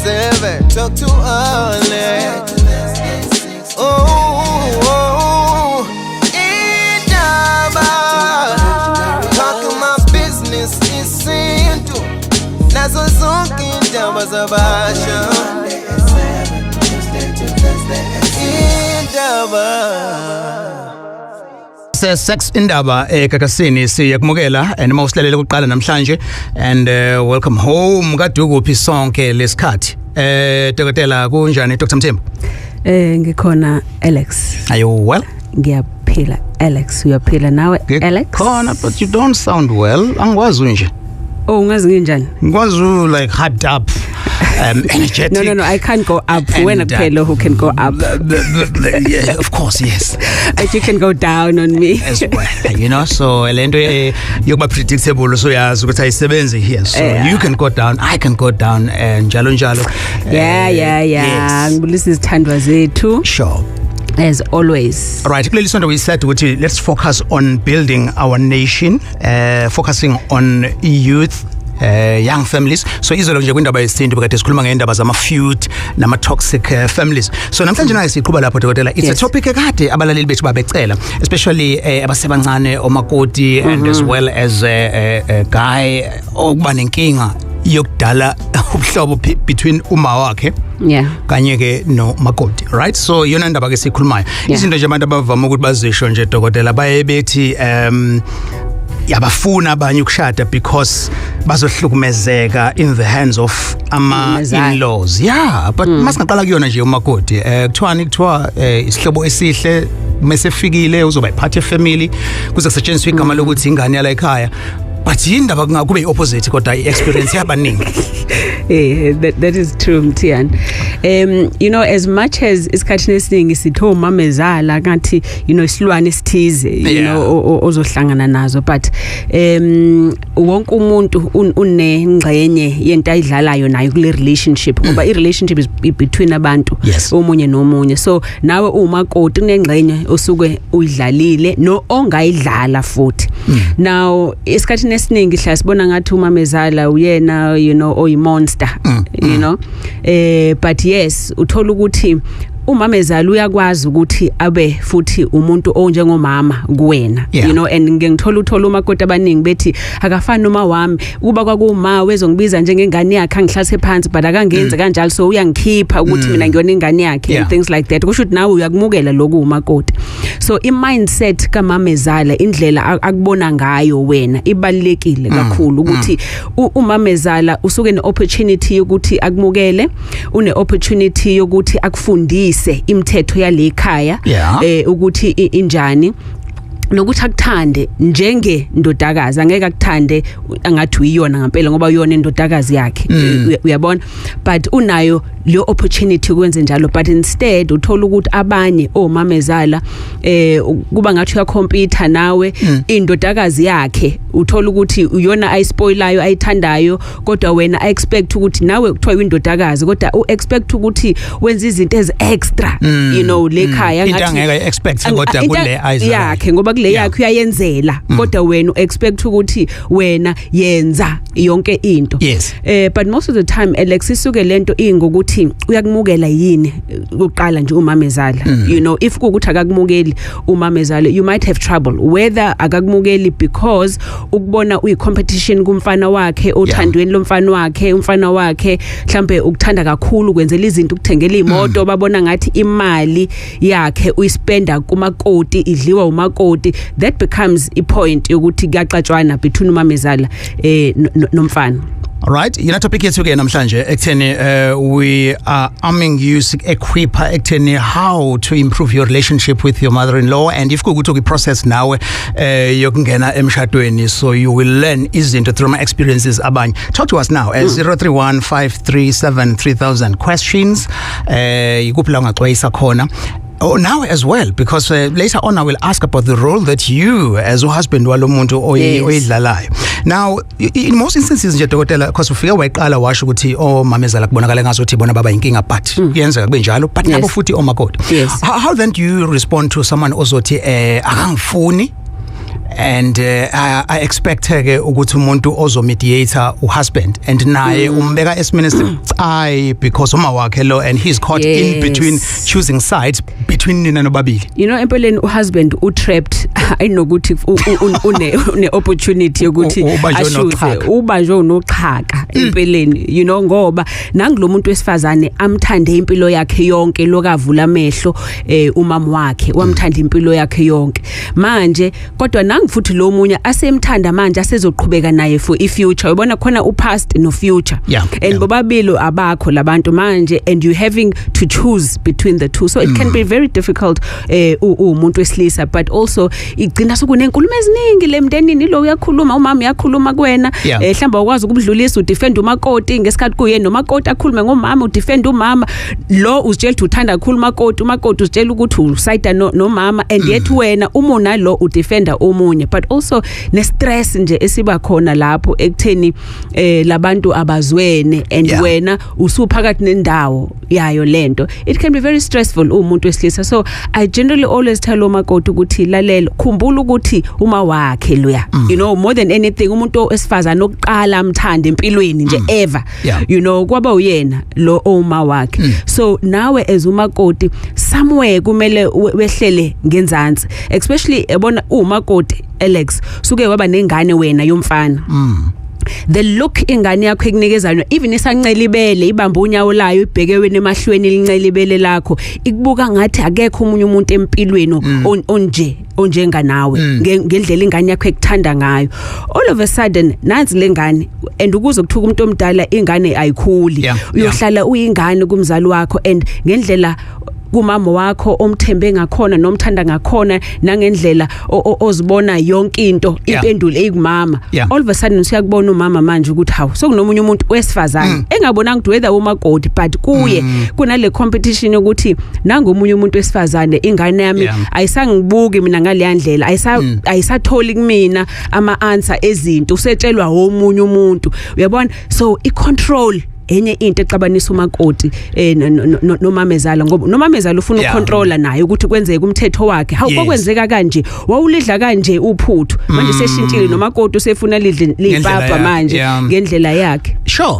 7. Talk to Alex. Oh, indaba. Talk my business isintu. Nazo zonke indaba zabasha. Indaba. Se sex indaba eGagasini, siyakumukela noma usilalele kuqala namhlanje and welcome home. Kade ukuphi sonke lesikhathi? Dokotela, kunjani, Dr Mthembu? Ngikhona, Alex. Are you well? Ngiyaphila, Alex. Uyaphila nawe, Alex? Khona, but you don't sound well. Angikwazi nje. Oh, ungazi nginjani? Ngikwazi like hyped up, energetic. No, I can't go up. And, Wena kuphela who can go up. Yeah, of course, yes. But you can go down on me. As well. So lento yokuba predictable, so yazi ukuthi ayisebenzi here. So you can go down, I can go down and njalo njalo. Yeah. Yes. Ngibulisa izithandwa zethu as always. Right, kuleli sonto we said ukuthi let's focus on building our nation, focusing on youth, young families. So izolo nje kwindaba yesintu bekade sikhuluma ngendaba zama feud nama toxic families. So namhlanje naye siqhuba lapho, dokotela. It's a topic ekade abalaleli bethu babecela, especially abasebancane, omakoti and as well as a guy okuba nenkinga yokudala ubuhlobo between uma wakhe kanye ke no makoti, right? So iyona ndaba ke sikhulumayo. Izinto nje abantu abavama ukuthi bazisho nje, dokotela, baye bethi yabafuna abanye ukushada because bazohlukumezeka in the hands of ama Umazala. In-laws, yeah. But masingaqala kuyona nje umakoti, kuthiwani? Kuthiwa isihlobo esihle mesefikile uzoba iphathe family, kuze kusetshenziswe igama lokuthi ingane yala ekhaya, but yindaba kube i-opposite kodwa i-experience yabaningi? That is true, Mthian. As much as isikhathini esiningi sithi omamezala ngathi isilwane esithize you ozohlangana nazo, but wonke umuntu unengxenye yento ayidlalayo nayo kule relationship, ngoba i relationship is between abantu, omunye nomunye. So nawe umakoti kunengxenye osuke uyidlalile no ongayidlala futhi. Now isikhathini esiningi hlala sibona ngathi umamezala uyena oyi monster, but yes, uthola ukuthi umamezala uyakwazi ukuthi abe futhi umuntu onjengomama kuwena. And ngike ngithola, uthola umakoti abaningi bethi akafani noma wami, kuba kwakuma wezongibiza njengengane yakhe, angihlathe phansi, but akangenzi kanjalo, so uyangikhipha ukuthi mina ngiyona ingane yakhe and things like that. Kusho ukuthi nawe uyakumukela lokhu umakoti. So i mindset kamamezala, indlela akubona ngayo wena, ibalulekile kakhulu, ukuthi umamezala usuke ne opportunity yokuthi akumukele, une opportunity yokuthi akufundise imithetho yale ekhaya ukuthi injani, nokuthi akuthande njenge ndodakazi. Angeke akuthande angathi uyiyona ngempela, ngoba uyona indodakazi yakhe. Uyabona, but unayo leyo opportunity ukwenza njalo. But instead uthola ukuthi abanye omamezala kuba ngathi uyacompete nawe. Indodakazi yakhe uthola ukuthi uyona ayispoilayo, ayithandayo, kodwa wena I expect ukuthi nawe kuthiwa indodakazi, kodwa u expect ukuthi wenze izinto ezi extra le khaya. Into angeke expect kodwa kule ayizalayo. Yakhe, ngoba kule yakhe uyayenzela, kodwa wena expect ukuthi wena yenza yonke into. But most of the time, Alex, isuke lento ingokuthi uyakumukela yini uqala nje umamezala. If kuukuthi akakumukeli umamezala, you might have trouble, whether akakumukeli because ukubona uyi competition kumfana wakhe, othandweni lomfana wakhe, umfana wakhe mhlambe ukuthanda kakhulu, kwenzela izinto, ukuthengela imoto, babona ngathi imali yakhe uyispenda kumakoti, idliwa umakoti. That becomes i point yokuthi kuyaxatshwana between umamezala nomfana. Alright, yina topic yethu ke namhlanje ekutheni we are arming you, equip ekutheni how to improve your relationship with your mother-in-law, and if kukuthi uku process nawe yokungena emshadweni, so you will learn izinto through my experiences abanye. Talk to us now at 0315373000. Questions, ikuphi la ungaxwayisa khona? Oh, now as well, because later on I will ask about the role that you as a husband walomuntu oyidlalayo. Now in most instances nje, dokotela, because ufike wayiqala washo ukuthi omamezala kubonakala ngazuthi bona baba inkinga, but kuyenzeka kube njalo, but nabo futhi omakoti. How then do you respond to someone ozothi akangifuni And I expect ke ukuthi umuntu ozo-mediate-a uhusband and naye umbeka esimeni esibucayi because uma wakhe lo and he's caught in between choosing sides between nina nobabili. Empeleni uhusband utrapped, ayinokuthi une opportunity yokuthi Ubanjwe ashuze. Noxhaka. Ubanjwe unoxhaka empeleni, ngoba nangulomuntu wesifazane amthande impilo yakhe yonke, lokavula amehlo, umama wakhe wamthanda impilo yakhe yonke manje, kodwa nangu futhi lo munye asemthanda manje asezoqhubeka naye for i-future. Uyabona khona u-past no future and bobabili abakho labantu manje and you having to choose between the two, so it can be very difficult umuntu wesilisa, but also igcina sokunenkulumo eziningi lemndenini, lo uyakhuluma, umama uyakhuluma kuwena, mhlawumbe awukwazi ukubudlulisa, udefend umakoti ngesikhathi kuye nomakoti akhulume ngomama, udefend umama lo, uzitshela ukuthi uthanda kakhulu umakoti, umakoti uzitshela ukuthi usayida nomama, and yet wena uma unalo udefenda omunye. But also ne stress nje esiba khona lapho ekutheni labantu abazwene and wena usuphakathi nendawo yayo lento, it can be very stressful umuntu wesilisa. So I generally always tell umakoti ukuthi lalela, khumbula ukuthi uma wakhe loya, more than anything, umuntu wesifazana oqala amthanda empilweni nje ever, kwaba uyena lo oma wakhe. So nawe as umakoti somewhere kumele wehlele ngenzansi, especially yabona umakoti Alex suke waba nengane wena yomfana, the look ingane yakho ekunikeza, even isancela ibele, ibamba unyawo layo, ibheke wena emahlweni, lincela ibele lakho, ikubuka ngathi akekho omunye umuntu empilweni onje onjenga nawe, ngendlela ingane yakho ekuthanda ngayo. All of a sudden nansi lengane, and ukuze kuthuka umuntu omdala, ingane ayikhuli, uyohlala uyingane kumzali wakho, and ngendlela kumama wakho omthembe ngakhona nomthanda ngakhona, nangendlela ozibona yonke into, impendulo eyikumama, all of a sudden usiyakubona umama manje ukuthi hawu, sokunomunye umuntu wesifazane, engabonanga ukuthi whether umakoti, but kuye kunale competition yokuthi nangomunye umuntu wesifazane, ingane yami ayisangibuki mina ngaleya ndlela, ayisatholi kumina ama answer ezinto, usetshelwa omunye umuntu, uyabona. So i control enye into exabanisa umakoti nomamezala, ngoba nomamezala ufuna ukucontrola naye ukuthi kwenzeke umthetho wakhe. Hawu, kwakwenzeka kanje, wawulidla kanje uphuthu, manje seshintshile, nomakoti usefuna lidle Ngendlela lipapa yakhe, manje ngendlela yakhe. Sure.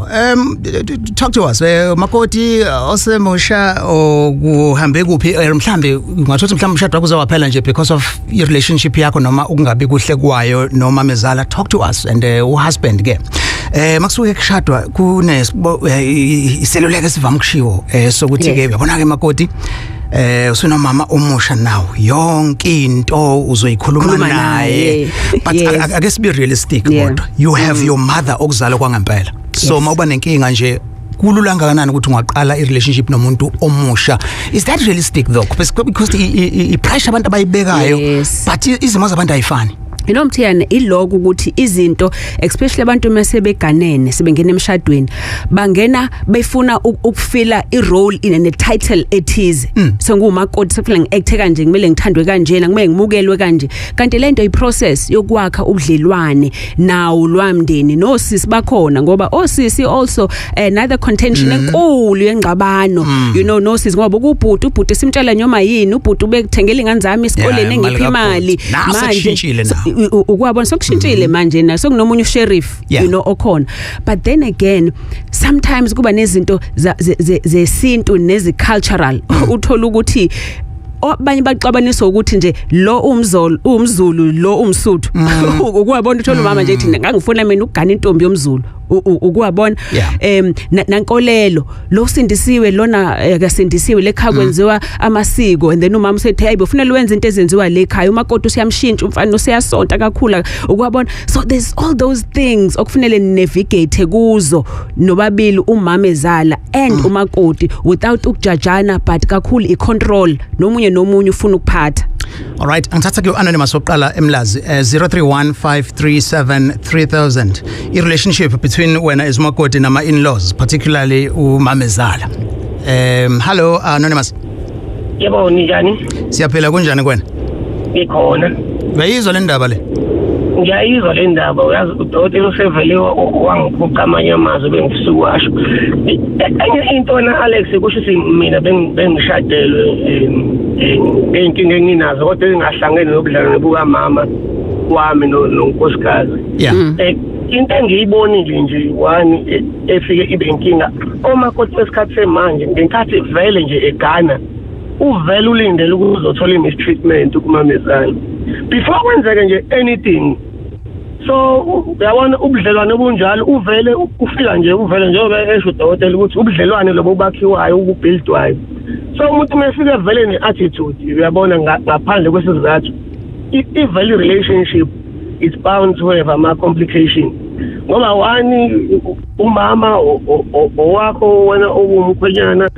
Talk to us. Makoti osemusha okuhambe kuphi, mhlambe ungathothi mhlambe umshado wakho uzowaphela nje because of i relationship yakho noma ukungabi kuhle kwayo noma mezala. Talk to us. And uhusband ke, makusuke kushadwa kune iseluleko esivama kushiwo sokuthi ke uyabona ke makoti, usunomama omusha nawo, yonke into uzoyikhuluma Khuluma naye, naye. but ake sibe realistic, kodwa you have your mother okuzala kwangempela, so mawuba nenkinga nje, kulula kangakanani ukuthi ungaqala i relationship nomuntu omusha? Is that realistic though? Because i pressure abantu abayibekayo, but izimo zabantu ayifani. Mthiyane, iloko ukuthi izinto, especially abantu mase beganene, sebengena emshadweni, bangena befuna ukufila i-role in ne title ethize, sengumakoti, sefuna ngiacte kanje, kumele ngithandwe kanjena, kumele ngimukelwe kanje, kanti lento i-process yokwakha ubudlelwane nawo lwamndeni nosisi bakhona, ngoba osisi also another contention enkulu yengxabano, nosisi, ngoba ukubhuti, ubhuti simtshela noma yini, ubhuti ubekuthengela ingane zami esikoleni, Yeah, engiphi imali imali. kaBhuti. Naso sekushintshile So, now. Ukwabona sokushintshile manje na sokunomunye usheriff okhona. But then again, sometimes kuba nezinto zesintu nezi cultural, uthola ukuthi abanye baxabaniswa ukuthi nje lo umzolo umZulu, lo umSuthu, ukuwabona, uthola umama nje ethi ngangifuna mina ukugana intombi yomZulu, ukuwabona, nankolelo, lo usindisiwe, lona akasindisiwe, lekhaya kwenziwa amasiko, and then umama usethi hey, bofuna lwenza into ezenziwa lekhaya, umakoti usiyamshintsha umfana, usiyasonta kakhulu, ukuwabona. So there's all those things okufanele navigate kuzo nobabili, umama ezala and umakoti, without ukujajana, but kakhulu i-control, nomunye nomunye ufuna ukuphatha. Alright, angithatha ke anonymous oqala eMlazi, 0315373000. I relationship between wena as umakoti nama in-laws, particularly umamezala. Hello anonymous. Yebo, ninjani? Siyaphila, kunjani kwena? Ngikhona. Uyayizwa le ndaba le? Ngiyayizwa le ndaba, uyazi udokotela usevele wangiphuca amanye amazwi bengifisa ukuwasho. Enye into wena Alex, kusho ukuthi mina bengishadelwe, ngey'nkinga enginazo kodwa engingahlangene nobudlelwane bukamama. kwami nonkosikazi. Into engiyibonile nje one efike ibe inkinga omakoti wesikhathi semanje, ngenkathi vele nje egana uvele ulindele ukuzothola i-mistreatment kumamezala before kwenzeke nje anything. So uyabona ubudlelwane obunjalo uvele ufika nje, uvele njengoba esho udokotela ukuthi ubudlelwane lobo bakhiwayo, ukubuildwayo. So umuntu uma efika vele ne-attitude, uyabona, ngaphandle kwesizathu, i-value relationship is bound to have ama-complication, ngoba one, umama owakho wena owumkhwenyana,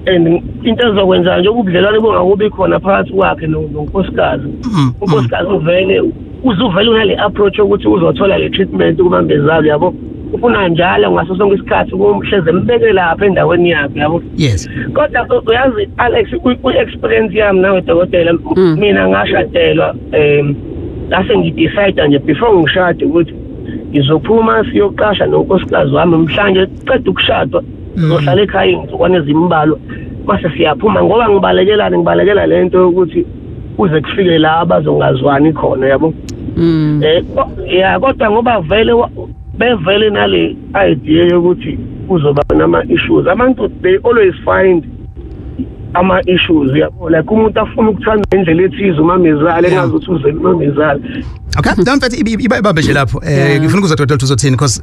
and into ezokwenza nje ubudlelwane bungakubi khona phakathi kwakhe nonkosikazi. Unkosikazi uvele uzuvele unale approach yokuthi uzothola le treatment kumamezalo, yabo, ufuna njalo ngaso sonke isikhathi kumhleze mbeke lapha endaweni yakhe, yabo. Kodwa uyazi Alex, ku-experience yami nawe dokotela, mina ngashadelwa, lase ngidecide nje before ngishade ukuthi ngizophuma siyoqasha nonkosikazi wami, mhlanje qeda ukushadwa sizohlala ekhaya izinsukwana ezimbalwa, mase siyaphuma, ngoba ngibalekelana, ngibalekela lento yokuthi kuze kufike la abazongazwani khona, yabo. Ya, kodwa ngoba vele bevele nale idea yokuthi kuzoba nama issues, abantu they always find ama issues, yabo, like umuntu afuna ukuthanda indlela ethize umamezala engazi ukuthi uzele umamezala. Okay, don't mfethu, ibambe nje lapho. Ngifuna ukuzwa, dokotela, uzothini, because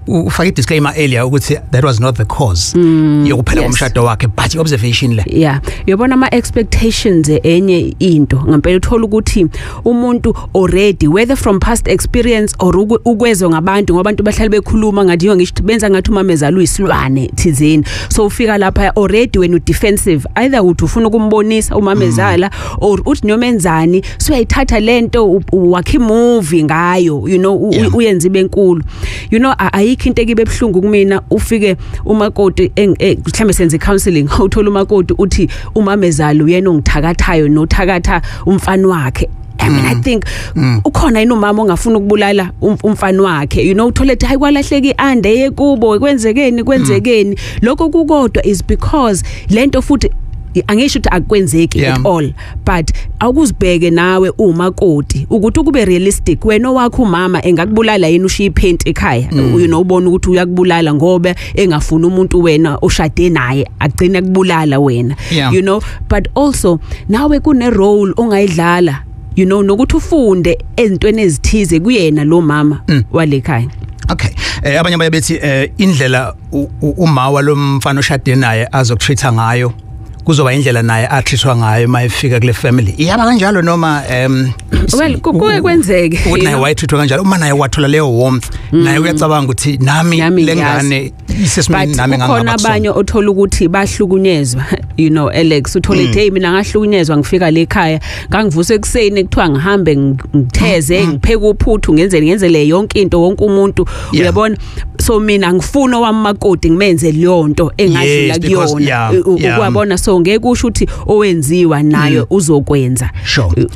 ufake i-disclaimer earlier ukuthi that was not the cause yokuphela komshado wakhe, but i-observation le. Yeah, uyabona, ama expectations enye into ngempela. Uthola ukuthi umuntu already, whether from past experience or ukwezwa ngabantu, ngoba abantu bahlale bekhuluma ngathi yo, ngisho benza ngathi umamezala uyisilwane thizeni. So ufika lapha already wena udefensive, either uthi ufuna ukumbonisa umamezala or uthi noma enzani, so uyayithatha lento wakhe movie ngayo, uyenza ibe enkulu. Ayikho into ekibe ebhlungu kumina ufike umakoti, mhlambe senze counseling, uthola umakoti uthi umamezala uyena ongithakathayo nothakatha umfana wakhe. I mean, I think ukhona yini umama ongafuna ukubulala umfana wakhe? Uthole ethi hayi, kwalahleka iande yekubo, kwenzekeni, kwenzekeni. Lokho kukodwa is because lento futhi angisho ukuthi akwenzeki at all, but awukuzibheke nawe umakoti ukuthi ukube realistic, wena owakho umama engakubulala yini ushiya iphenti ekhaya? Ubona ukuthi uyakubulala ngoba engafuni umuntu wena oshade naye agcine kubulala wena. But also nawe kune role ongayidlala, nokuthi ufunde ezintweni ezithize kuyena lo mama walekhaya. Okay. Abanye baye bethi indlela uma walomfana oshade naye azokutreat ngayo kuzoba indlela naye atreatwa ngayo mayefika kule family. Iyaba kanjalo noma Well, kuke kwenzeke. Ukuthi naye wayetreatwa kanjalo, uma naye wathola leyo warmth, naye uyacabanga ukuthi nami Nami lengane isesimeni but nami kukhona ngangaba kusona. Abanye othola ukuthi bahlukunyezwa, Alex, uthole hey, mina ngahlukunyezwa, ngifika le ekhaya ngangivusa ekuseni kuthiwa ngihambe ngitheze, ngipheke uphuthu, ngenzele ngenzele yonke into wonke umuntu. Uyabona, so mina ngifuna owamakoti ngimenze leyo nto engadlula Yes, because- kuyona. Ukwabona, so ngeke usho ukuthi owenziwa nayo uzokwenza. Sure.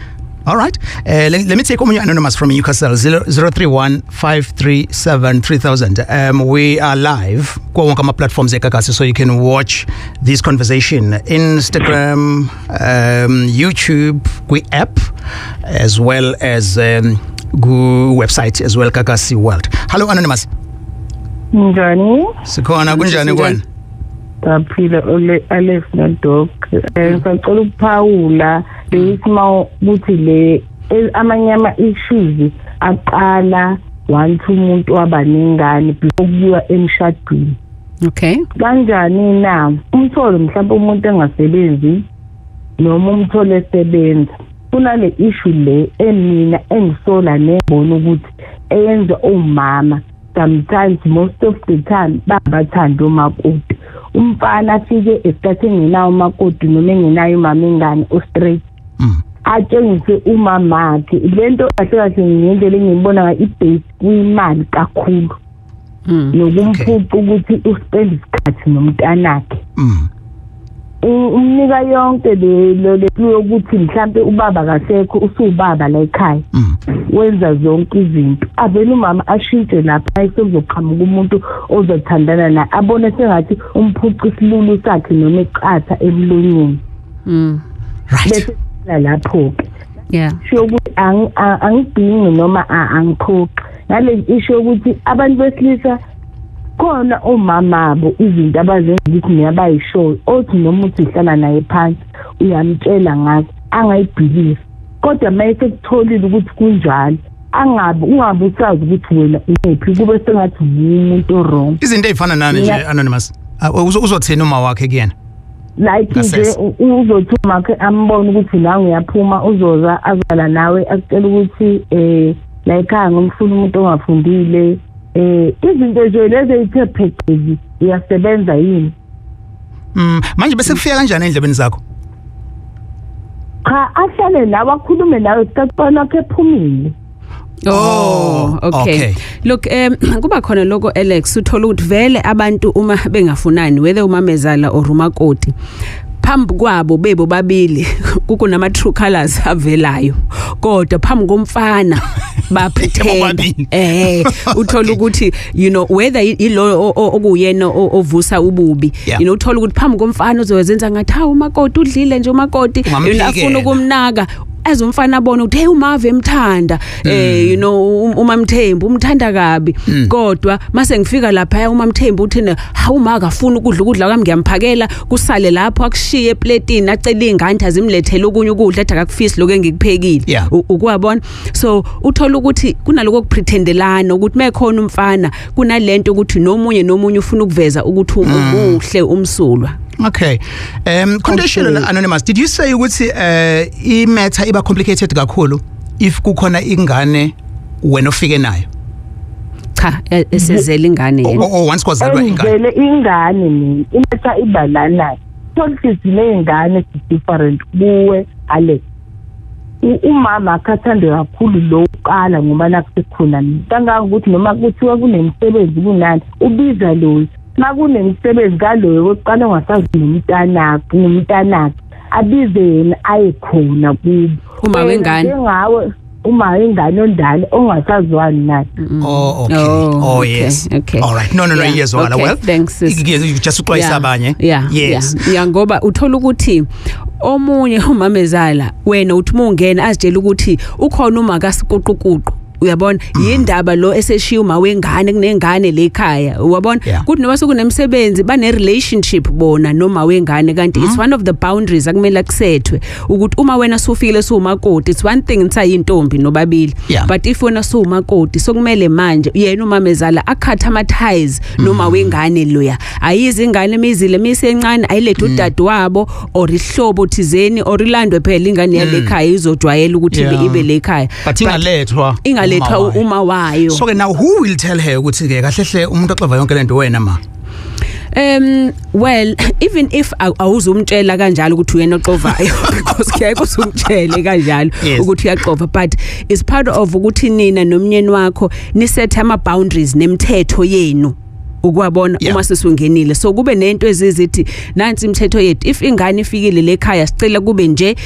All right. Let me take omunye anonymous from Newcastle, 031 537 3000. We are live kuwo wonke ama platforms eGagasi, so you can watch this conversation: Instagram, YouTube, kwi app, as well as ku website as well, Gagasi World. Hello, anonymous. Njani? Sikhona, kunjani kwena? Saphila ole Alex noDoc. Ngisacela ukuphawula lethi ukuthi le amanye ama issues aqala once umuntu waba nengane before kuyiwa emshadweni. Kanjani na? Umtholo mhlawumbe umuntu engasebenzi noma umtholo esebenza. Kunale issue le emina engisola nebona ukuthi eyenza omama sometimes, most of the time, babathanda umakoti. Umfana afike esikhathi engenawo umakoti noma engenayo umama ingane o-straight, atshengise umamakhe lento. Kahle kahle ngendlela engiyibona ngayo, ibase kuyimali kakhulu nokumphuca ukuthi uspend isikhathi nomntanakhe. Umnika yonke le yokuthi mhlambe ubaba kasekho, usubaba la ekhaya, wenza zonke izinto, avele umama ashintshe lapha sekuzoqhamuka umuntu ozothandana naye, abone sengathi umphuca isilulu sakhe noma iqatha emlonyeni. Bese lapho ke Sho ukuthi angidingi noma angiphoqi nale isho ukuthi abantu besilisa khona omama abo izinto abazenza ukuthi niyabayishoyo othi noma uthi uhlala naye phansi uyamtshela ngazo angayibhilisi, kodwa mayese kutholile ukuthi kunjalo angabe ungabe usazi ukuthi wena uphi, kube sengathi umuntu wrong. Izinto ezifana nani nje Anonymous, uzothini uma wakhe kuyena? Like nje uzothi umakhe ambone ukuthi la uyaphuma, uzoza azala nawe akutshela ukuthi la ekhaya ngimfuna umuntu ongafundile, izinto nje lezi ezithe phecelezi uyasebenza yini. Manje bese kufika kanjani endlebeni zakho? Cha, ahlale nawe akhulume nawe isikhathi wakhe ephumile. Oh, okay. Look, kuba khona lokho Alex, uthola ukuthi vele abantu uma bengafunani, whether umamezala or umakoti, phambi kwabo bebo babili kukunama true colors avelayo, kodwa phambi komfana bapretend. Uthola ukuthi you know whether ilo okuyena ovusa ububi, you know, uthola ukuthi phambi komfana uzozenza ngathi ha umakoti udlile nje, umakoti afuna ukumnaka as umfana abona ukuthi hey umave emthanda, you know, uMamthembu umthanda kabi, kodwa mase ngifika lapha uMamthembu uthina ha uma akafuna ukudla ukudla kwami ngiyamphakela, kusale lapho akushiye eplatini acela ingane azimlethele okunye ukudla athi akakufisi lokho engikuphekile, ukwabona. So uthola ukuthi kunaloko kupretendelana ukuthi mekhona umfana kunalento ukuthi nomunye nomunye ufuna ukuveza ukuthi umuhle umsulwa. Okay. Conditional Anonymous, did you say ukuthi i matter iba complicated kakhulu if kukhona ingane wena ofike nayo? Cha, esezele ingane yena. Oh, once kwazalwa ingane. Ezele ingane mina, imatter ibalana. Sonke sine ingane different kuwe Alex. Umama akhathande kakhulu lo uqala ngoba nakusekhona kangaka ukuthi noma kuthiwa kunemsebenzi kunani ubiza lo makunemsebenzi kaloyo oqala ongasazi nomntanakhe nomntanakhe abize yena aye khona kubo uma wengane njengawe uma wengane ondala ongasazwani naye. Oh, okay. Oh, yes. Okay. All right. No, iyezwakala. Well, thanks. Just uxwayisa abanye. Yes. Yeah, ngoba uthola ukuthi omunye umamezala wena uthi mungena azitshela ukuthi ukhona uma kasikuquququ, uyabona, yindaba lo eseshiya uma wengane kunengane le ekhaya, uyabona, kuthi noma sekunemsebenzi bane relationship bona noma wengane, kanti it's one of the boundaries akumele akusethwe ukuthi uma wena sufikile sumakoti, it's one thing nisayintombi nobabili, but if wena sumakoti sokumele manje yena umamezala akhatha ama ties noma wengane loya, ayizi ingane emizile misencane ayilethe udadewabo or ihlobo thizeni or ilandwe phela ingane yale ekhaya izojwayela ukuthi ibe le ekhaya, but ingalethwa uma wayo. So now who will tell her ukuthi ke kahle hle umuntu oxova yonke lento wena ma? Well, even if awuzumtshela kanjalo ukuthi uyena oxovayo because ngeke usumtshele kanjalo ukuthi uyaxova, but it's part of ukuthi nina nomnyeni wakho nisethe ama boundaries nemithetho yenu, ukwabona uma sesungenile. So kube nento ezizithi nansi imithetho yethu, if ingane ifikile lekhaya sicela kube nje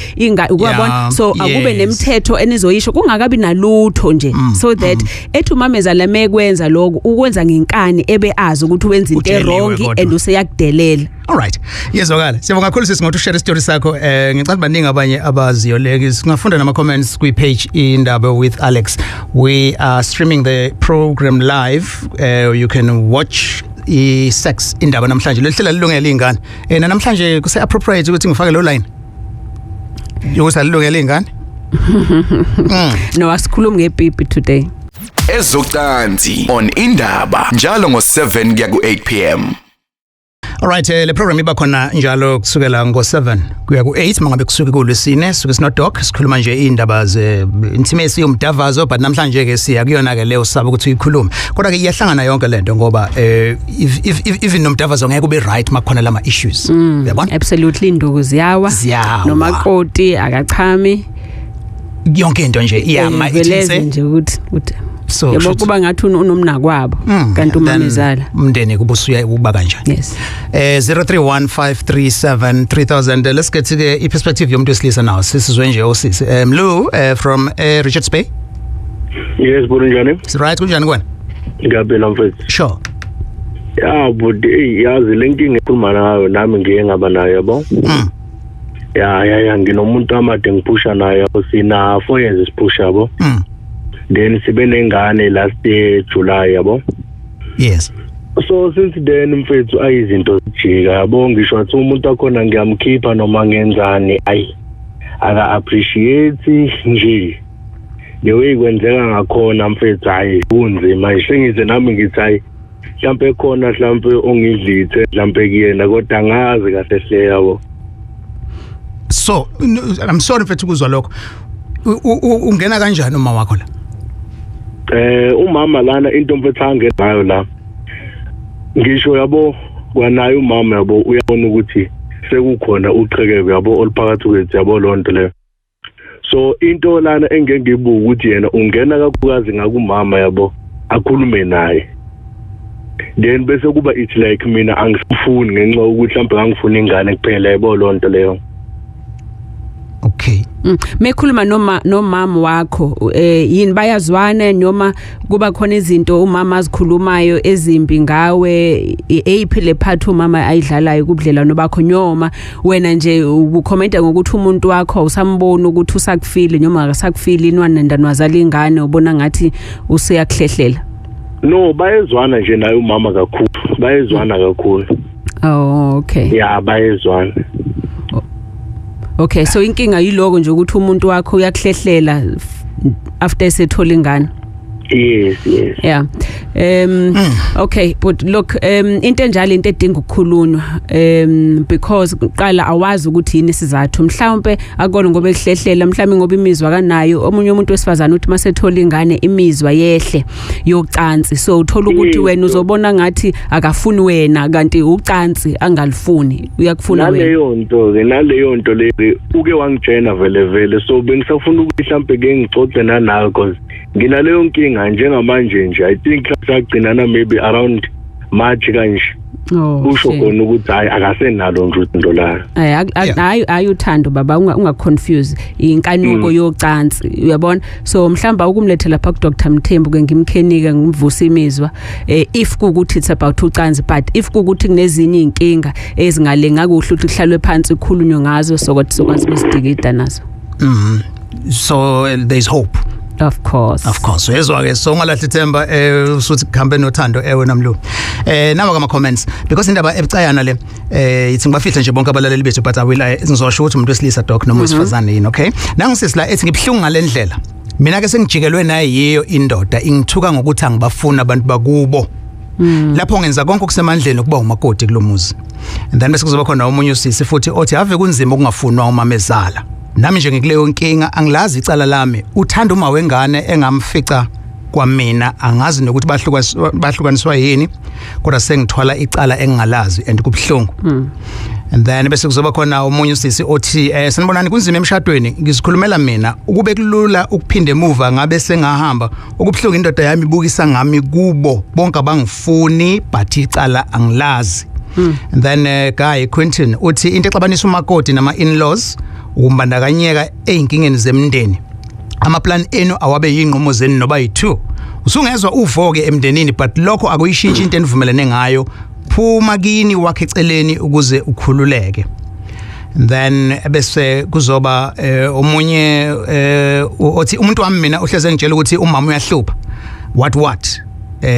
ukwabona, so akube nemithetho enizoyisho kungakabi nalutho nje, so that ethi umameza lamekwenza lokho ukwenza ngenkani ebe azi ukuthi wenza into wrong and useyakudelela. All right. Yezwakala. Siyabonga kakhulu sisi ngokuthi ushare story sakho. Ngicela baningi abanye abaziyo le. Singafunda nama comments kwi page Indaba with Alex. We are streaming the program live. You can watch i-sex indaba namhlanje. Lelihlelo lilungele izingane. Namhlanje kuse appropriate ukuthi ngifake lo line. Yokuthi alilungele izingane. No, asikhulumi ngepipi today. Ezocansi on Indaba njalo ngo7 kuya ku8 pm. Alright, le program iba khona njalo kusukela ngo7 kuya ku8 mangabe kusuke kuLwesine, suke sino doc sikhuluma nje indaba ze intimacy yomdavazo, but namhlanje ke siya kuyona ke leyo saba ukuthi uyikhulume. Kodwa ke iyahlangana yonke lento ngoba if even nomdavazo ngeke ube right makukhona lama issues. Uyabona? Absolutely, induku ziyawa nomakoti akachami, yonke into nje iyama ithise nje ukuthi So yabo kuba ngathi unomnakwabo kanti umamezala umndeni kubusuya ukuba kanjani. Yes. 0315373000. Let's get to the perspective yomuntu wesilisa now. Sisizwe nje osisi Mlu from Richards Bay. Yes, kunjani? It's right, kunjani kuwena? Ngiyaphila mfethu. Sure. Ya bhuti, yazi lenkinga ekhuluma nayo nami ngiye ngaba nayo yabo. Ya, nginomuntu amade ngiphusha naye, sina 4 years siphusha, yabo. Then sibe nengane last year July, yabo. So since then, mfethu, ayizinto zijika, yabo. Ngisho athi umuntu akhona ngiyamkhipha noma ngenzani, ayi, aka appreciate nje the way kwenzeka ngakhona, mfethu. Hayi, kunzima nje. Sengize nami ngithi hayi, mhlambe khona mhlambe ongidlithe mhlambe kuyena, kodwa angazi kahle hle, yabo. So I'm sorry, mfethu, ukuzwa lokho. Ungena kanjani uma wakho la? Umama lana, into, mfethu, angena ngayo la, ngisho, yabo, kwanaye umama, yabo, uyabona ukuthi sekukhona uqhekeko, yabo, oluphakathi kwethu, yabo, lonto leyo. So into lana engeke ngibuke ukuthi yena ungena kakhulukazi ngakumama, yabo, akhulume naye, then bese kuba it's like mina angisifuni ngenxa yokuthi mhlawumbe ngangifuna ingane kuphela, yabo, lonto leyo. Mekhuluma noma nomama wakho, yini, bayazwana noma kuba khona izinto umama azikhulumayo ezimbi ngawe? Eyiphi le part umama ayidlalayo kubudlelwano bakho, noma wena nje uku-commenta ngokuthi umuntu wakho usambona ukuthi usakufile noma akasakufili, inwana ndanwazala ingane, ubona ngathi useyakuhlehlela? No, bayezwana nje naye umama kakhulu, bayezwana kakhulu. Oh, okay. Ya, bayezwana. Okay, so inkinga yiloko nje ukuthi umuntu wakho uyakuhlehlela after esethola ingane. Yes. Yeah. Okay, but look, into enjalo into edinga ukukhulunywa, because qala awazi ukuthi yini isizathu. Mhlawumbe akona ngoba ehlehlela, mhlawumbe ngoba imizwa kanayo. Omunye umuntu wesifazana uthi masethola ingane imizwa yehle yocansi. So uthola ukuthi wena uzobona ngathi akafuni wena, kanti ucansi angalifuni. Uyakufuna wena. Naleyo nto ke, naleyo nto le uke wangitshena vele vele, so bengisafuna ukuthi mhlambe ke ngixoxe nanawe because nginaleyo nkinga njengamanje nje. I think sagcinana maybe around March kanje. Oh, usho shame. Khona ukuthi hayi, akasenalo nje uthando la. Hayi, hayi, uthando, baba, unga confuse inkanuko yocansi, uyabona. So mhlamba ukumlethe lapha ku Dr Mthembu ke, ngimkhenike, ngimvusa imizwa, if kukuthi it's about ucansi. But if kukuthi kunezinye inkinga ezingalenga kuhle ukuthi kuhlalwe phansi kukhulunywe ngazo, sokuthi sokwazi ukuzidikida nazo. So there's hope. Of course. Of course, uyezwa ke, so ungalahli ithemba, usuthi kuhambe nothando, ewe namlu. Nawa kama comments because indaba ebucayana le, ithi ngibafihle nje bonke abalaleli bethu, but I will, ngizosho ukuthi umuntu wesilisa, doc, noma wesifazane yini. Okay, nangisisi la ethi ngibhlungu ngalendlela, mina ke sengijikelwe naye yiyo indoda, ingithuka ngokuthi angibafuna abantu bakubo lapho ngenza konke okusemandleni ukuba umakoti kulomuzi. And then bese kuzoba khona omunye usisi futhi othi ave kunzima ukungafunwa umamezala, nami nje ngikuleyo nkinga, angilazi icala lami, uthanda uma wengane engamfica kwamina, angazi nokuthi bahlukaniswa yini, kodwa sengithwala icala engingalazi and kubhlungu. And then bese kuzoba khona omunye usisi othi sanibonani, kunzima emshadweni, ngizikhulumela mina, ukube kulula ukuphinda emuva ngabe sengahamba. Okubhlungu, indoda yami ibukisa ngami kubo bonke, abangifuni, but icala angilazi. And then Guy Quinton uthi into exabanisa umakoti nama in-laws ukumbandakanyeka einkingeni zemndeni. Ama-plan enu awabe yinqumo zenu noba yi2. Usungezwa uvoke emndenini, but lokho akuyishintshi into enivumelene ngayo. Phuma kini wakhe eceleni ukuze ukhululeke. And then bese kuzoba omunye othi umuntu wami mina uhleze ngitshela ukuthi umama uyahlupha, what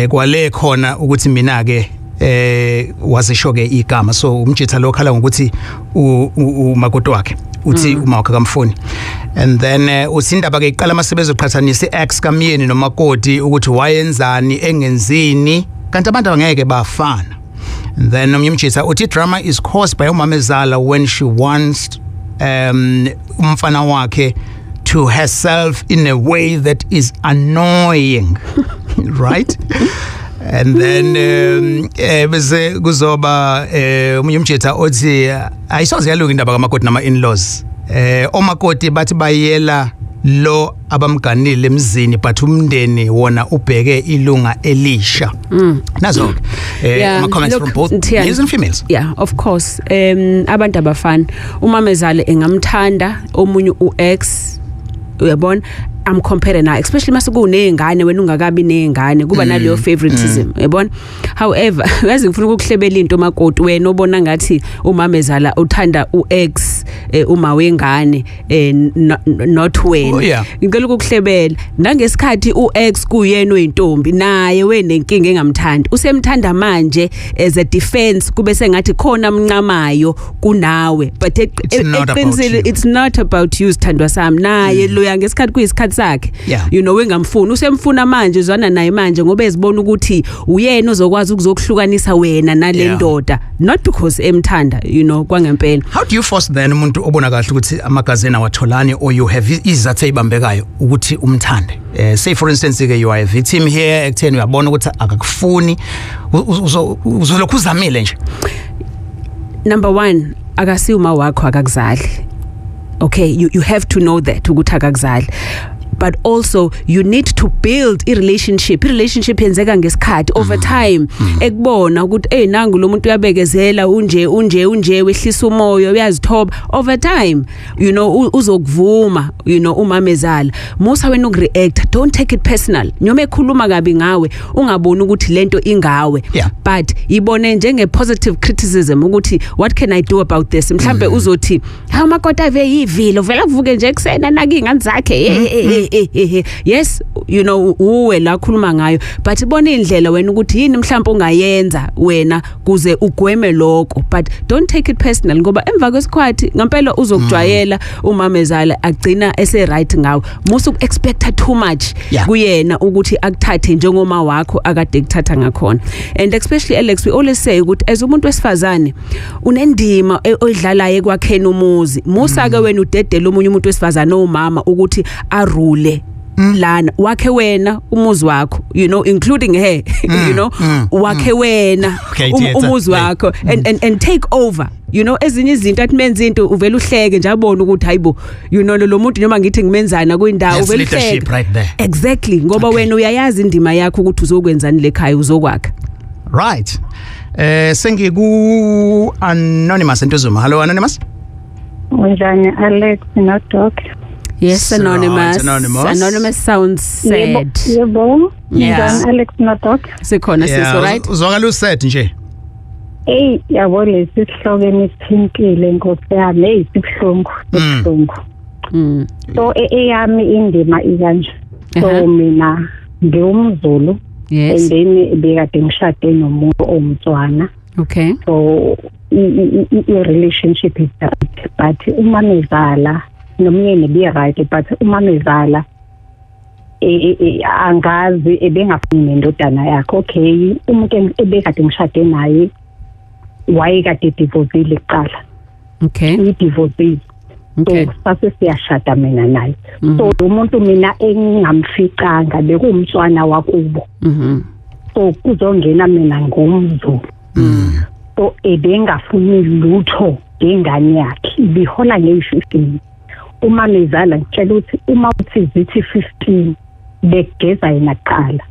kwale khona ukuthi mina ke wazisho ke igama. So umjitha lo khala ngokuthi umakoti wakhe uthi uma wakhe kamfuni. And then uthi indaba ke iqala amasebenzi oqhathanisa ex kamyeni nomakoti, ukuthi wayenzani engenzini, kanti abantu abangeke bafana. And then omunye umjitha uthi drama is caused by umamezala when she wants umfana wakhe to herself in a way that is annoying, right? And then bese kuzoba omunye umjitha othi ayisoze yalunga indaba kamakoti nama in-laws. Omakoti bathi bayela lo abamganile emzini, but umndeni wona ubheke ilunga elisha. Nazo ke ama comments look, from both Mthiyane, males and females. Yeah, of course, abantu abafana. Umamezala engamthanda omunye uex, uyabona, I'm comparing now, especially mase kunezingane, wena ungakabi nezingane, kuba naleyo favoritism, uyabona. However, yazi, ngifuna ukukuhlebela into, makoti, wena obona ngathi umamezala uthanda uex. Uma wengane, not wena. Ngicela ukukuhlebela, nangesikhathi uex kuyena oyintombi, naye wenenkinga engamthandi, usemthanda manje as a defense, kube sengathi khona amncamayo kunawe, but It's not about eqinisile, you. it's not about you, sithandwa sami. Naye loya ngesikhathi kuyisikhathi sakhe, wengamfuni, usemfuna manje, uzwana naye manje ngoba ezibona ukuthi uyena ozokwazi ukuzokuhlukanisa wena nale ndoda, not because emthanda kwangempela. How do you force then umuntu obona kahle ukuthi amagazini awatholani, or you have izathu ezibambekayo ukuthi umthande? Say for instance ke, you are a victim here ekutheni uyabona ukuthi akakufuni, uzolokhu uzamile nje. Number 1, akasiyo uma wakho, akakuzali. Okay, you have to know that ukuthi akakuzali, but also you need to build a relationship. I relationship yenzeka ngesikhathi, over time, ekubona ukuthi, hey, nangu lo muntu uyabekezela, unje, unje, unje, wehlisa umoya, uyazithoba. Over time, uzokuvuma umamezala. Musa wena ukureact, don't take it personal. Noma ekhuluma kabi ngawe, ungaboni ukuthi lento ingawe, but ibone njenge positive criticism ukuthi, "What can I do about this?" Mhlambe uzothi, "Hawu, makoti ave yivilo, vela kuvuke nje eksena naki ingane zakhe." Yes, uwe la khuluma ngayo, but ibona indlela wena ukuthi yini mhlawumbe ungayenza wena kuze ugweme lokho, but don't take it personal, ngoba emva kwesikhathi ngempela uzokujwayela umamezala, agcina ese right ngawe. Musa uku-expecta too much kuyena ukuthi akuthathe njengoma wakho akade ekuthatha ngakhona. And especially, Alex, we always say ukuthi as umuntu wesifazane unendima oyidlalayo ekwakheni umuzi. Musa ke wena udedela omunye umuntu wesifazane omama ukuthi arule lana. Wakhe wena umuzi wakho, including her, wakhe wena Okay, theatre. umuzi wakho and take over. Ezinye izinto athi menza into, uvela uhleke nje, abone ukuthi hayibo, lo muntu noma ngithi ngimenzana kuyindawo, That's uvela leadership uhleke. right there. Exactly, ngoba wena uyayazi indima yakho ukuthi uzokwenzani lekhaya, uzokwakha. Right, sengiku Anonymous Ntuzuma. Hello, Anonymous. Unjani, Alex noDoc? Yes. Right, Anonymous. Anonymous. Anonymous sounds sad. Yebo. Yeah. Unjani, Alex noDoc? Sikhona siso, right? Uzwakala usad nje. Hey, yabo, lesi sihloko enisithintile, nkosi yami, hey, sibuhlungu, sibuhlungu. So eyami indima ikanje. So mina ngiwumZulu. And then bekade ngishade nomuntu owumTswana. So i relationship is right, but umamezala nomyeni be right, but umamezala angazi ebengafuni nendodana yakhe. Okay, umuntu ebekade ngishade naye wayekade divorcile kuqala. I-divorcile. So sase siyashada mina naye. So lo muntu mina engingamficanga bekuwumTswana wakubo. So kuzongena mina ngumZulu. So ebengafuni lutho ngengane yakhe, ibihola ngeyi-15. Uma mezala ngitshela ukuthi uma uthi zithi 15, begeza yena kuqala,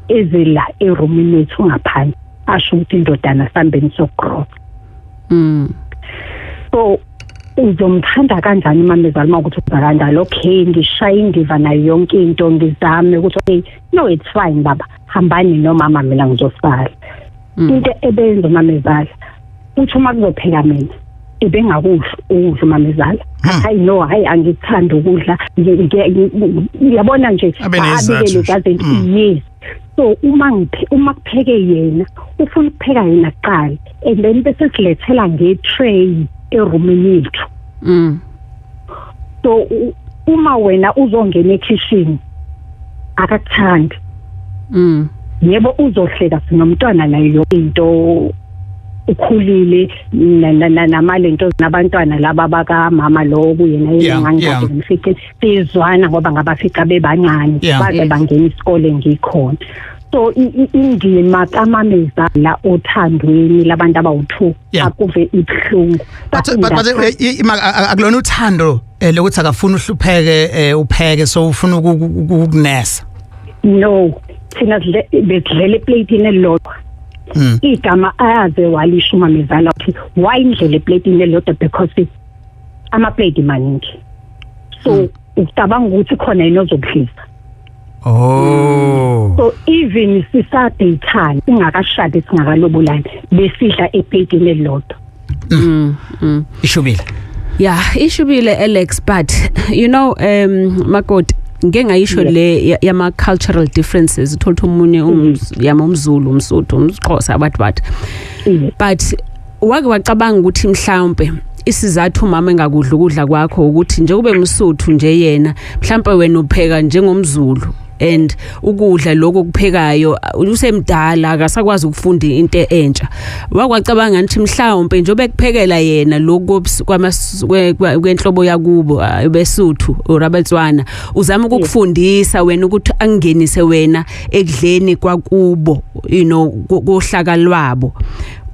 ezela erumini ethu ngaphandle, asho ukuthi, "Indodana, sambeni sokucross." So uzomthanda kanjani umamezala uma ukuthi uza kanjalo? Okay, ngishaya indiva nayo yonke into, ngizame ukuthi, "Okay, no, it's fine baba, hambani nomama, mina ngizosala." Into ebenza umamezala uthi uma kuzopheka mina, ebengakudli ukudla umamezala. "Hayi no, hayi, angithandi ukudla." Uyabona nje, Abe nesizathu abike nje. lezi zinto. Yes, so uma kupheke yena, ufuna ukupheka yena kuqala and then bese silethela nge-tray erumini yethu. So uma wena uzongena ekhishini, akakuthandi. Yebo, uzohleka, sinomntwana nayo yonke into, ukhulile namalento nabantwana laba bakamama lo kuyena yena ngangikade ngimfice, sizwana ngoba ngabafica bebancane, baze bangena isikole ngikhona. So indima kamamezala othandweni labantu abawu-two akuve ibuhlungu. But akulona uthando lokuthi akafuni uhlupheke, upheke, so ufuna ukunesa. No, thina besidlela eplatini elilodwa. Igama ayaze walisho umamezala ukuthi why indlela eplatini elilodwa, because amaplate maningi, so ucabanga ukuthi khona yini ozokudlisa. Oh. So even sisadeyithana, ungakashadi, singakalobolani, besidla eplatini elilodwa. Ishubile. Yeah, ishubile Alex, but you know, makoti, ngeke ngayisho le yama cultural differences, uthola omunye yama umZulu, umSuthu, umXhosa, abantu but wake wacabanga ukuthi mhlawumbe isizathu umama engakudla ukudla kwakho ukuthi nje kube umSuthu nje yena, mhlawumbe wena upheka njengomZulu and ukudla lokho kuphekayo usemdala akasakwazi ukufunda into entsha. Wakwacabanga nje mhlawumbe njobe kuphekela yena lokho kwenhlobo yakubo beSuthu or abaTswana, uzama ukukufundisa wena ukuthi angenise wena ekudleni kwakubo, you know, kohlaka lwabo.